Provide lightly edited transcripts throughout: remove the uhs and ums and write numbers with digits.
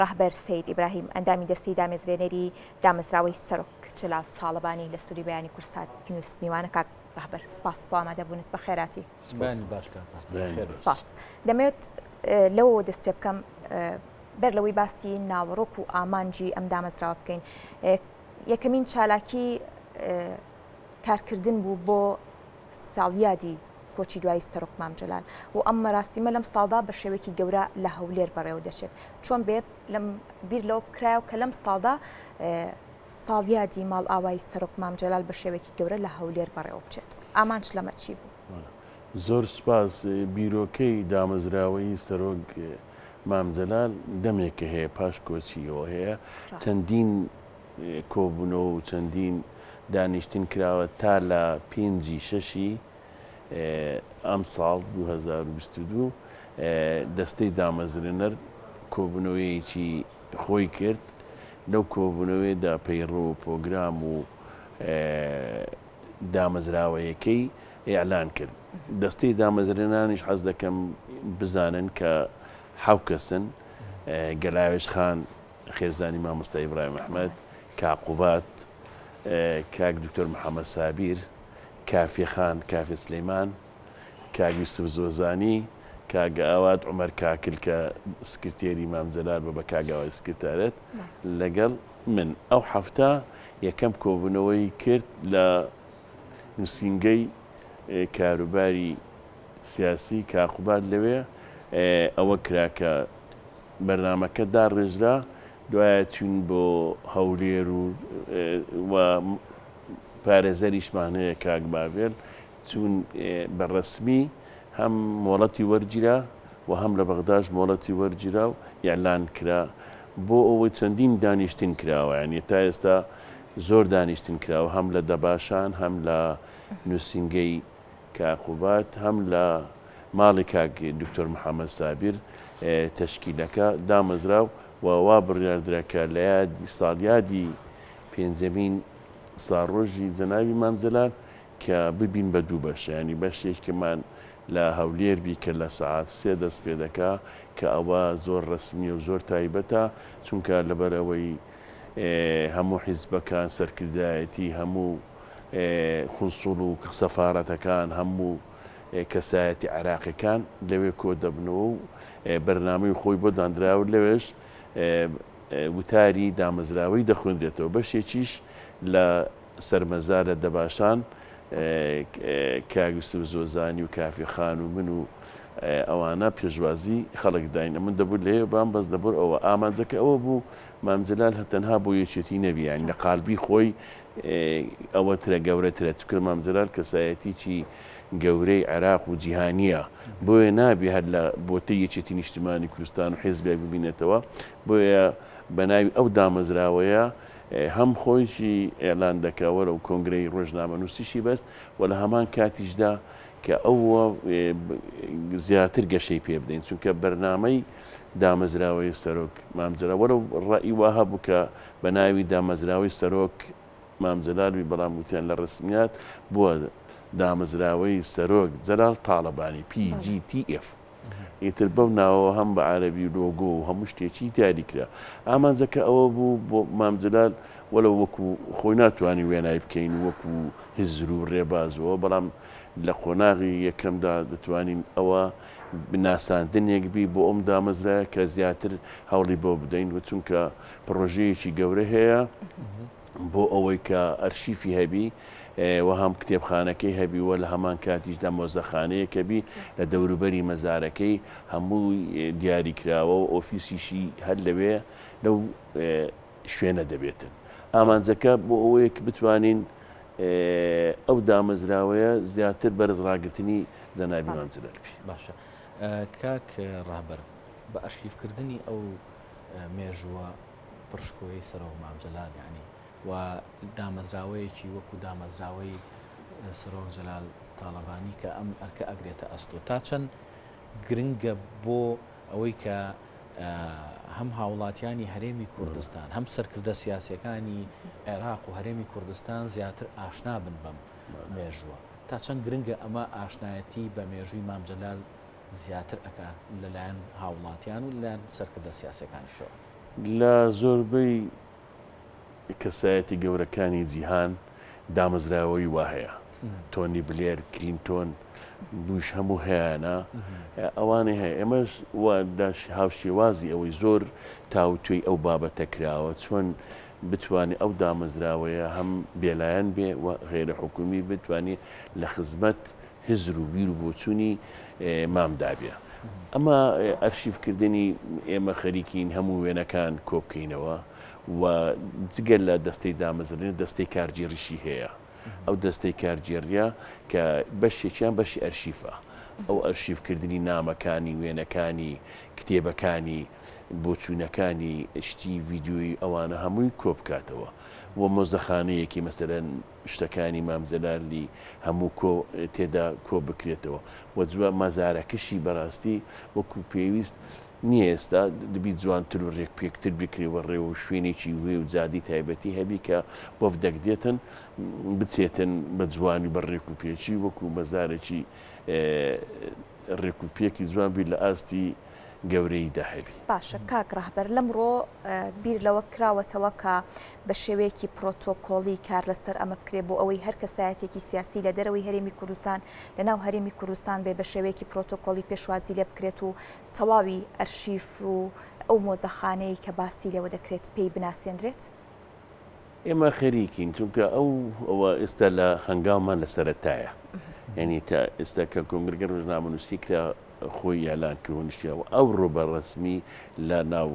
ڕەهبەر سەید ئیبراهیم، ئەندامی دەستەی دامەزرێنەری دامەزراوەی سەرۆک جەلال تاڵەبانی لە ستۆدیۆی بەیانی کوردسات نیوز میوانە. کاک ڕەهبەر سپاس بۆ ئامادەبوونت، بەخێراتی. بەیانی باش کاک ڕەهبەر. سپاس. دەمەوێت لەوەوە دەست پێ بکەم، بەر لەوەی باسی ناوەڕۆک و ئامانجی ئەم دامەزراوە بکەین، یەکەمین چالاکی کارکردن بوو بۆ ساڵیادی کۆچی دوایی سەرۆک مام جەلال و ئەم مەراسیمە لەم ساڵدا بە شێوەیەکی گەورە لە هەولێر بەڕێوە دەچێت. چۆن بێ لەم بیر لەوە بکرایەوە کە لەم ساڵدا ساڵیادی ماڵئاوایی سەرۆک مام جەلال بە شێوەیەکی گەورە لە هەولێر بەڕێوە بچێت؟ ئامانج لەمە چی بوو؟ زۆر سوپاس. بیرۆکەی دامەزراوەیی سەرۆک مام جەلال دەمێکە هەیە، پاش کۆچیەوە هەیە. چەندین کۆبوونەوە و چەندین دانیشتن کراوە تا لە پێنجی شەشی ئەمساڵ 2022 دەستەی دامەزرێنەر کۆبوونەوەیەکی خۆی کرد، لەو کۆبوونەوەیەدا پەیڕەو و پۆگرام و دامەزراوەیەکەی ئیعلان کرد. دەستەی دامەزرێنانیش حەز دەکەم بزانن کە حەو کەسن، گەلاوێژ خان، خێزانی مامۆستا ئیبراهیم ئەحمەد، کاک قوباد، کاک دکتۆر محەمەد سابیر، کافێ خان، کافێ سلەیمان، کاک یوسف زۆزانی، کاک ئاوات عومەر کاکل کە سکرتێری مام جەلال بوو بە کاک ئاوات سکرتارێت لەگەڵ من. ئەو هەفتە یەکەم کۆبوونەوەی کرد لە نووسینگەی کاروباری سیاسی کاک قوباد لەوێ ئەوە کرا کە بەرنامەکە داڕێژرا، دوایە چوین بۆ هەولێر و و پارێزەریشمان هەیە کاک باڤێل، چوون بە ڕەسمی هەم مۆڵەتی وەرگیرا و هەم لە بەغداش مۆڵەتی وەرگیرا و ئیعلان کرا بۆ ئەوەی چەندین دانیشتن کراوە یانی تا ئێستا زۆر دانیشتن کراوە هەم لە دەباشان هەم لە نووسینگەی کاک قوباد هەم لە ماڵی کاک دکتۆر محەمەد سابیر تەشکیلەکە دامەزرا و وا بڕیاردرا کە لە یادی ساڵیادی پێنجەمین ساڵڕۆژی جەنابی مام جەلال کە ببین بە دوو بەش یانی بەشێکمان لە هەولێر بی کە لە سەعات سێ دەست پێ دەکا کە ئەوە زۆر ڕەسمیە و زۆر تایبەتە چونکە لەبەر ئەوەی هەموو حیزبەکان سەرکردایەتی هەموو قونسوڵ و سەفارەتەکان هەموو کەسایەتی عێراقیەکان لەوێ کۆ دەبنەوە و بەرنامەی خۆی بۆ دانراوە لەوێش وتاری دامەزراوەی دەخوێندرێتەوە بەشێکیش لە سەرمەزار لە دەباشان کاک یوسف زۆزانی و کافی خان و من و ئەوانە پێشوازی خەڵک داین ئەمن دەبوو لەوێ بام بەس لەبەر ئەوە ئامانجەکە ئەوە بوو مام جەلال تەنها بۆ یەکێتی نەبی یانی لە قالبی خۆی ئەوە ترە گەورەترە چونکە مام جەلال کەسایەتیی گەورەی عێراق و جیهانییە بۆیە نابێ هەر لە بۆتەی یەکێتی نیشتمانی کوردستان و حیزبێک ببینێتەوە بۆیە بە ناوی ئەو دامەزراوەیە هەم خۆیشی ئیعلان دەکا وەرەو کۆنگرەی ڕۆژنامەنووسیشی بەست و لە هەمان کاتیشدا کە ئەوە زیاتر گەشەی پێ بدەین چونکە بەرنامەی دامەزراوەی سەرۆک مام جەلال وەرەو ڕەئی وا هەبوو کە بە ناوی دامەزراوەی سەرۆک مام جەلال بی بەڵام وتیان لە ڕەسمیات بووە دامەزراوەی سەرۆک جەلال تاڵەبانی، PGTF. ئیتر بەو ناوەوە هەم بە عەرەبی و لۆگۆ و هەموو شتێکی دیاری کرا. ئامانجەکە ئەوە بوو بۆ مام جەلال وەلەو وەکو خۆی ناتوانین وێنای بکەین وەکو هزر و ڕێبازەوە بەڵام لە قۆناغی یەکەمدا دەتوانین ئەوە ناساندنێک بی بۆ ئەم دامەزرایە کە زیاتر هەوڵی بۆ بدەین و چونکە پڕۆژەیەکی گەورە هەیە بۆ ئەوەی کە ئەرشیفی هەبی و هەم کتێبخانەکەی هەبی و لە هەمان کاتیشدا مۆزەخانەیەک هەبی لە دەوروبەری مەزارەکەی هەمووی دیاری کراوە و ئۆفیسیشی هەر لەوێ لەو شوێنە دەبێتن. ئامانجەکە بۆ ئەوەیە کە بتوانین ئەو دامەزراوەیە زیاتر بەرز ڕاگرتنی جەنابی مام جەلال بی. باشە کاک ڕەهبەر بە ئەرشیفکردنی ئەو مێژووە پڕشکۆیەی سەرۆک مام جەلال یانی و دامەزراوەیەکی وەکو دامەزراوەی سەرۆک جەلال تاڵەبانی کە ئەم ئەرکە ئەگرێتە ئەستۆ تا چەند گرنگە بۆ ئەوەی کە هەم هاوڵاتیانی هەرێمی کوردستان هەم سەرکردە سیاسەکانی عێراق و هەرێمی کوردستان زیاتر ئاشنا بن بەم مێژووە تا چەند گرنگە ئەمە ئاشنایەتی بە مێژووی مام جەلال زیاتر ئەکات لەلایەن هاوڵاتیان و لەلایەن سەرکردە سیاسەکانیشەوە. لە زۆربەی کەسایەتی گەورەکانی جیهان دامەزراوەی وا هەیە. تۆنی بلێر، کلینتۆن، بوش هەموو هەیانە ئەوانەی هەیە. ئێمەش وا هاوشێوازی ئەوەی زۆر تاوتوێی ئەو بابەتە کراوە چۆن بتوانێ ئەو دامەزراوەیە هەم بێلایەن بێ و غەیرە حکومی بتوانێ لە خزمەت هزر و بیر و بۆچوونی مامدا بێ. ئەمە ئەرشیفکردنی ئێمە خەریکین هەموو وێنەکان کۆبکەینەوە و جگە لە دەستەی دامەزرێنەر دەستەی کارگێڕیشی هەیە. ئەو دەستەی کارگێڕییە کە بەشێکیان بەشی ئەرشیفە. ئەو ئەرشیفکردنی نامەکانی، وێنەکانی، کتێبەکانی، بۆچوونەکانی، شتی ڤیدیۆیی ئەوانە هەمووی کۆبکاتەوە و مۆزەخانەیەکی مەسەلەن شتەکانی مام جەلالی هەموو کۆ تێدا کۆ بکرێتەوە و جوا مەزارەکەشی بەراستی وەکو پێویست نیە ئێستا دبی جوانتر و رێک پێکتر بکرێ و ڕێ و شوێنێکی وێ و جادەی تایبەتی هەبی کە وەفدەک دێتن بچێتن بە جوانی بە رێک و پێکی وەکو مەزارێکی رێک و پێکی جوان بی لە ئاستی گەورەییدا هەبی. باشە کاک ڕەهبەر لەمڕۆ بیر لەوە کراوەتەوە کە بە شێوەیەکی پرۆتۆکۆڵی کار لەسەر ئەمە بکرێت بۆ ئەوەی هەر کەسایەتێکی سیاسی لە دەرەوەی هەرێمی کوردستان لە ناو هەرێمی کوردستان بێ بە شێوەیەکی پرۆتۆکۆڵی پێشوازی لێ بکرێت و تەواوی ئەرشیف و ئەو مۆزەخانەی کە باسی لێوە دەکرێت پێی بناسێندرێت؟ ئێمە خەریکین چونکە ئەو ئەوە ئێستا لە هەنگاومان لە سەرەتایە یعنی تا ئێستا کە کۆنگرگە ڕۆژنامەنووسی کرا خۆی ئیعلان کرد و نیشتیاوە ئەوڕۆ بە ڕەسمی لە ناو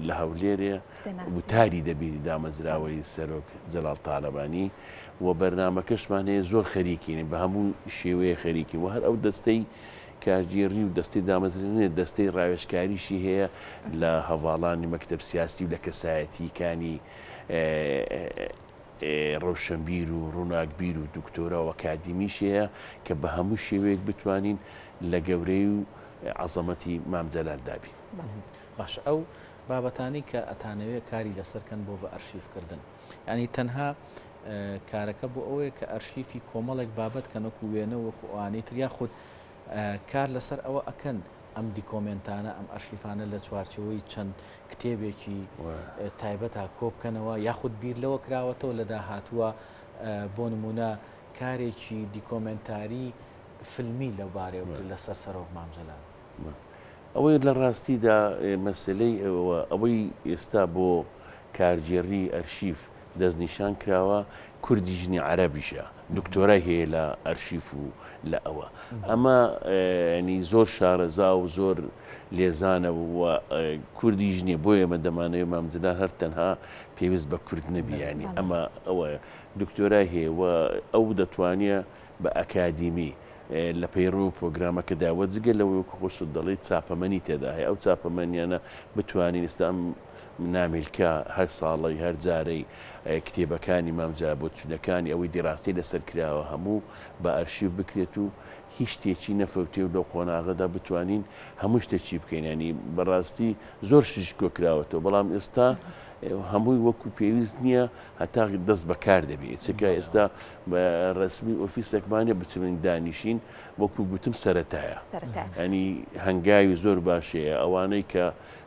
لە هەولێرێ وتاری دەبی دامەزراوەی سەرۆک جەلال تالەبانی و بەرنامەکەشمان هەیە زۆر خەریکین بە هەموو شێوەیە خەریکین و هەر ئەو دەستەی کارگێڕی و دەستەی دامەزرێنەر دەستەی ڕاوێژکاریشی هەیە لە هەڤاڵانی مەکتەب سیاسی و لە کەسایەتییەکانی ڕۆشنبیر و ڕووناکبیر و دکتۆرا و ئەکادیمیش هەیە کە بە هەموو شێوەیەک بتوانین لە گەورەی و عەزەمەتی مام جەلال دا بین. باشە ئەو بابەتانەی کە ئەتانەوێ کاری لەسەر کەن بۆ بە ئەرشیف کردن یانی تەنها کارەکە بۆ ئەوەیە کە ئەرشیفی کۆمەڵێک بابەت کەن وەکو وێنە وەکو ئەوانەی تر یاخود کار لەسەر ئەوە ئەکەن ئەم دیکۆمێنتانە ئەم ئەرشیفانە لە چوارچێوەی چەند کتێبێکی تایبەتا کۆبکەنەوە یاخود بیر لەوە کراوەتەوە لە داهاتووە بۆ نمونە کارێکی دیکۆمێنتاری فیلمی لەوبارەیەوە بکرێت لەسەر سەرۆک مام جەلال. ئەوەی لە ڕاستیدا مەسەلەی ئەوە ئەوەی ئێستا بۆ کارگێڕی ئەرشیف دەستنیشان کراوە کوردیش نیە عەرەبیشە دکتۆرای هەیە لە ئەرشیف و لە ئەوە ئەمە ینی زۆر شارەزا و زۆر لێزانە و کوردیش نیە بۆیە ئێمە دەمانەوێت مام جەلال هەر تەنها پێویست بە کورد نەبی ینی ئەمە ئەوە دکتۆرای هەیە و ئەو دەتوانێ بە ئەکادیمی لە پەیڕەو و پرۆگرامەکەدا وە جگە لەوەی وەکو خۆشت دەڵێیت چاپەمەنی تێدا هەیە ئەو چاپەمەنیانە بتوانین ئێستا ئەم نامیلکە هەر ساڵەی هەر جارەی کتێبەکانی مام جا بۆچونەکانی ئەوەی دیراسەی لەسەر کراوە هەموو بە ئەرشیف بکرێت و هیچ شتێکی نەفەوتێ و لەو قۆناغەدا بتوانین هەموو شتێکی بکەین ینی بەڕاستی زۆر شتیش کۆکراوەتەوە بەڵام ئێستا هەمووی وەکو پێویست نییە هەتا دەست بەکار دەبی چکە ئێستا بە ڕسمی ئۆفیسێکمانە بچمین دانیشین وەکو گوتم سەتایە ینی هەنگاوی زۆر باشەیە ئەوانەی کە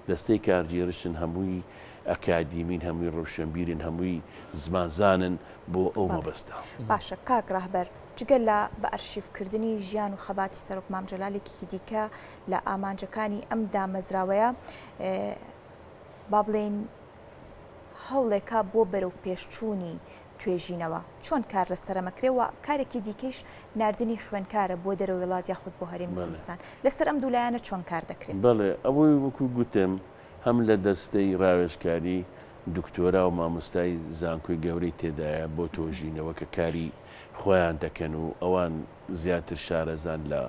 دەستەی کارگێڕیشن هەمووی ئەکادیمین هەمووی ڕۆشنبیرن هەمووی زمانزانن بۆ ئەو مەبەستە. باشە کاک ڕەهبەر جگە لە بە ئەرشیفکردنی ژیان و خەباتی سەرۆک مام جەلال یەکێکی دیکە لە ئامانجەکانی ئەم دامەزراوەیە با بڵێین هەوڵێکە بۆ بەرەوپێشچوونی توێژینەوە چۆن کار لەسەر ئەمە کرێ و کارێکی دیکەیش ناردنی خوێندکارە بۆ دەرەوەی وڵات یاخود بۆ هەرێمی کوردستان لەسەر ئەم دوو لایەنە چۆن کار دەکرێت؟ بەڵێ ئەوەی وەکو گوتم هەم لە دەستەی ڕاوێژکاری دکتۆرا و مامۆستای زانکۆی گەورەی تێدایە بۆ تۆژینەوە کە کاری خۆیان دەکەن و ئەوان زیاتر شارەزان لە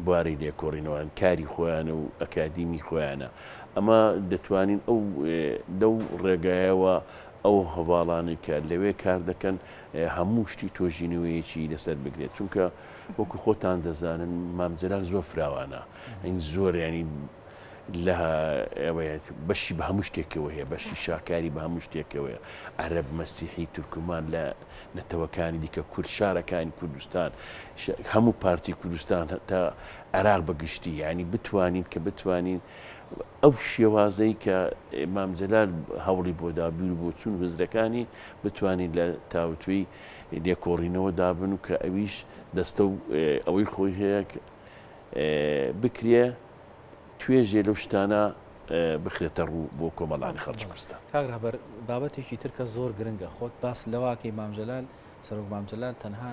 بواری لێکۆڵینەوەن کاری خۆیانە و ئەکادیمی خۆیانە ئەمە دەتوانین ئەو لەو ڕێگایەوە ئەو هەڤاڵانەی کە لەوێ کار دەکەن هەموو شتی تۆژینەوەیەکی لەسەر بگرێت چونکە وەکو خۆتان دەزانن مام جەلال زۆر فراوانە ئەین زۆر ینی لە بەشی بە هەموو شتێکەوە هەیە بەشی شاکاری بە هەموو شتێکەوەیە عەرەب مەسیحی تورکمان لە نەتەوەکانی دیکە کورد شارەکانی کوردستان هەموو پارتی کوردستان تا عێراق بە گشتی ینی بتوانین کە بتوانین. ئەو شێوازەی کە مام جەلال هەوڵی بۆ دا، بیر و بۆچوون و هزرەکانی بتوانین لە تاوتوێی لێکۆڵینەوە دابن و کە ئەویش دەستە و ئەوەی خۆی هەیە بکرێ توێژێ لەو شتانە بخرێتە ڕوو بۆ کۆمەڵانی خەڵکی کوردستان. کاک ڕەهبەر بابەتێکی تر کە زۆر گرنگە خۆت باس لەواکەی مام جەلال سەرۆک مام جەلال تەنها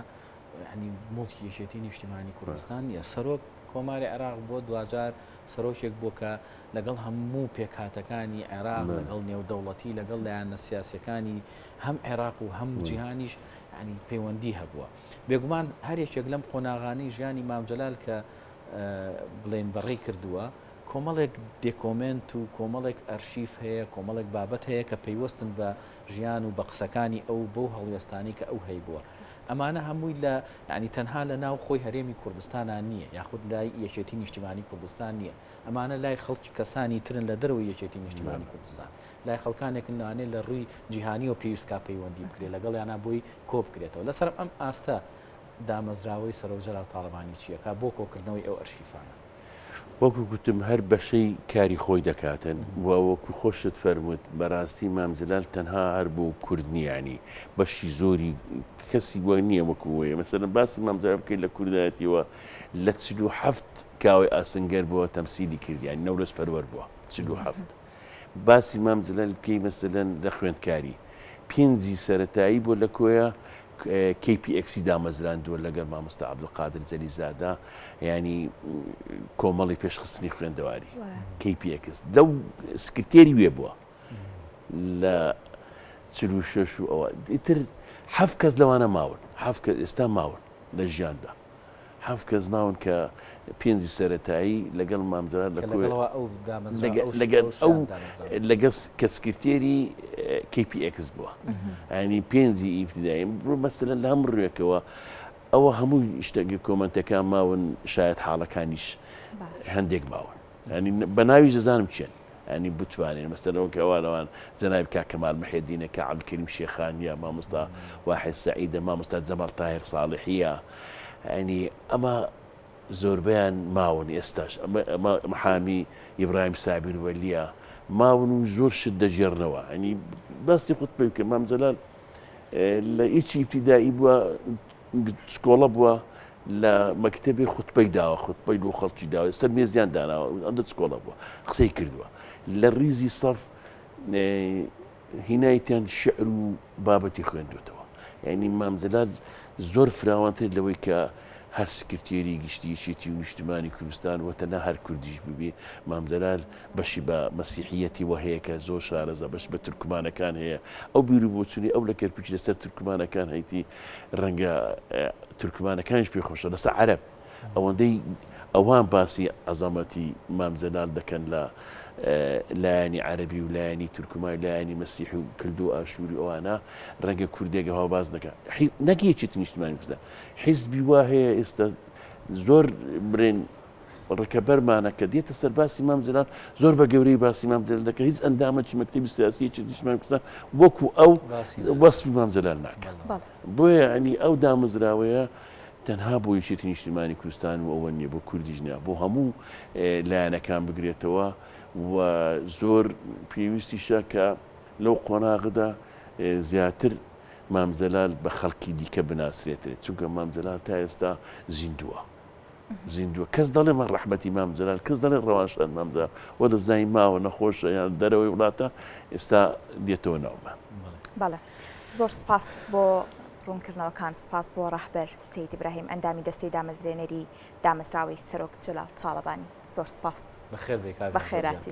یانی موڵکی یەکێتی نیشتیمانی کوردستان نییە سەرۆک کۆماری عێراق بۆ دواجار سەرۆکێک بووە کە لەگەڵ هەموو پێکهاتەکانی عێراق لەگەڵ نێودەوڵەتی لەگەڵ لایەنە سیاسەکانی هەم عێراق و هەم جیهانیش ینی پەیوەندی هەبووە بێگومان هەر یەکێک لەم قۆناغانەی ژیانی مام جەلال کە بڵێن بەڕێی کردووە کۆمەڵێک دێکۆمێنت و کۆمەڵێک ئەرشیف هەیە کۆمەڵێک بابەت هەیە کە پەیوەستن بە ژیان و بە قسەکانی ئەو بەو هەڵوێستانی کە ئەو هەیبووە ئەمانە هەمووی لە یانی تەنها لە ناو خۆی هەرێمی کوردستانا نییە یاخود لای یەکێتی نیشتیمانی کوردستان نییە ئەمانە لای خەڵکی کەسانی ترن لە دەرەوەی یەکێتی نیشتیمانی کوردستان لای خەڵکانێکن لەوانەیە لە ڕووی جیهانیەوە پێویست کا پەیوەندی بکرێت لەگەڵیانا بۆی کۆ بکرێتەوە لەسەر ئەم ئاستە دامەزراوەی سەرۆک جەلال تاڵەبانی چیەکا بۆ کۆکردنەوەی ئەو ئەرشیفانە؟ وەکو گوتم هەر بەشەی کاری خۆی دەکاتن و وەکو خۆشت فەرمووت بەراستی مام جلال تەنها هەر بۆ کورد نیە یانی بەشی زۆری کەسی وە نیە وەکو وەیە مەسەلەن باسی مام جلال بکەیت لە کوردایەتیەوە لە 47 کاوەی ئاسنگەر بووە تەمسیلی کرد یانی نەورۆز پەروەر بووە 47 باسی مام جلال بکەی مەسەلەن لە خوێندکاری پێنجی سەرەتایی بۆ لە کۆیە KPX ی دامەزراندووە لەگەڵ مامۆستا عەبدولقادر جەلیزادە یانی کۆمەڵی پێشخستنی خوێندەواری KPX لەو سکرتێری وێ بووە لە 46 و ئەوە ئیتر حەف کەس لەوانە ماون حەف کەس ئێستا ماون لە ژیاندا. حەفت کەس ماون کە پێنجی سەرەتایی لەگەڵ مام جەلال لە کۆیە لەگەڵ ئەو لەگەڵ کە سکرتێری KPX بووە ینی پێنجی ئیبتیدایی مەسەلەن لە هەموو ڕوێکەوە ئەوە هەموو شتەگە کۆمەنتەکان ماون شایەت حاڵەکانیش هەندێک ماون ینی بە ناویش دەزانم کێن ینی بتوانین مەسەلەن وەک ئەوان ئەوان جەنابی کاک کەمال محێدینە کاک عەبدولکەریم شێخانیە مامۆستا واحید سەعیدە مامۆستا جەمال تاهیر ساڵحیە ینی ئەمە زۆربەیان ماون ئێستاش ئەمە محامی ئیبراهیم سابیر وەلیە ماون و زۆر شت دەگێڕنەوە ینی باسی خۆت پێ بکە مام جەلال لە هیچی ئیبتیدایی بووە چکۆڵە بووە لە مەکتەبێ خوتبەی داوە خوتبەی لۆ خەڵکی داوە سەر مێزیان داناوە ئەندە چکۆڵە بووە قسەی کردووە لە ڕیزی سەف هینایتیان شعر و بابەتی خوێندوتەوە یعنی مام جەلال زۆر فراوانتر لەوەی کە هەر سکرتێری گشتی یەکێتی و نیشتمانی کوردستان و تەنها هەر کوردیش ببی مام جەلال بەشی بە مەسیحیەتی وە هەیە کە زۆر شارەزا بەش بە تورکمانەکان هەیە ئەو بیر و بۆچونی ئەو لە کەرکوکی لەسەر تورکمانەکان هەیتی ڕەنگە تورکمانەکانیش پێ خۆشە لەسەر عەرەب ئەوەندەی ئەوان باسی عەزەمەتی مام جەلال دەکەن لە لایەنی عەرەبی و لایەنی تورکمای لایەنی مەسیحی و کلدو ئاشووری ئەوانە ڕەنگە کوردێک ئەوها باس نەکا نەک یەکێتی نیشتمانی کوردستان حیزبی وا هەیە ئێستا زۆر برێن ڕکەبەرمانە کە دێتە سەر باسی مام جەلال زۆر بە گەورەی باسی مام جەلال دەکە هیچ ئەندامەکی مەکتەبی سیاسی یەکێتی نیشتمانی کوردستان وەکو ئەو وەسفی مام جەلال ناکات بۆیە ینی ئەو دامەزراوەیە تەنها بۆ یەکێتی نیشتیمانی کوردستان و ئەوە نییە بۆ کوردیش نیە بۆ هەموو لایەنەکان بگرێتەوە و زۆر پێویستیشە کە لەو قۆناغدا زیاتر مام جەلال بە خەڵکی دیکە بناسرێترێت چونکە مام جەلال تا ئێستا زیندووە. زیندووە کەس دەڵێ من ڕەحمەتی مام جەلال کەس دەڵێ ڕەوانشاد مام جەلال وە دەزانین ماوە نەخۆشە یان دەرەوەی وڵاتە ئێستا دێتەوە ناومان. بەڵێ زۆر سپاس بۆ ڕوونکردنەوەکان سپاس بۆ ڕەهبەر سەید ئیبراهیم ئەندامی دەستەی دامەزرێنەری دامەزراوەی سەرۆک جەلال تاڵەبانی زۆر سپاس بەخێر بێی کاک بەخێراتی.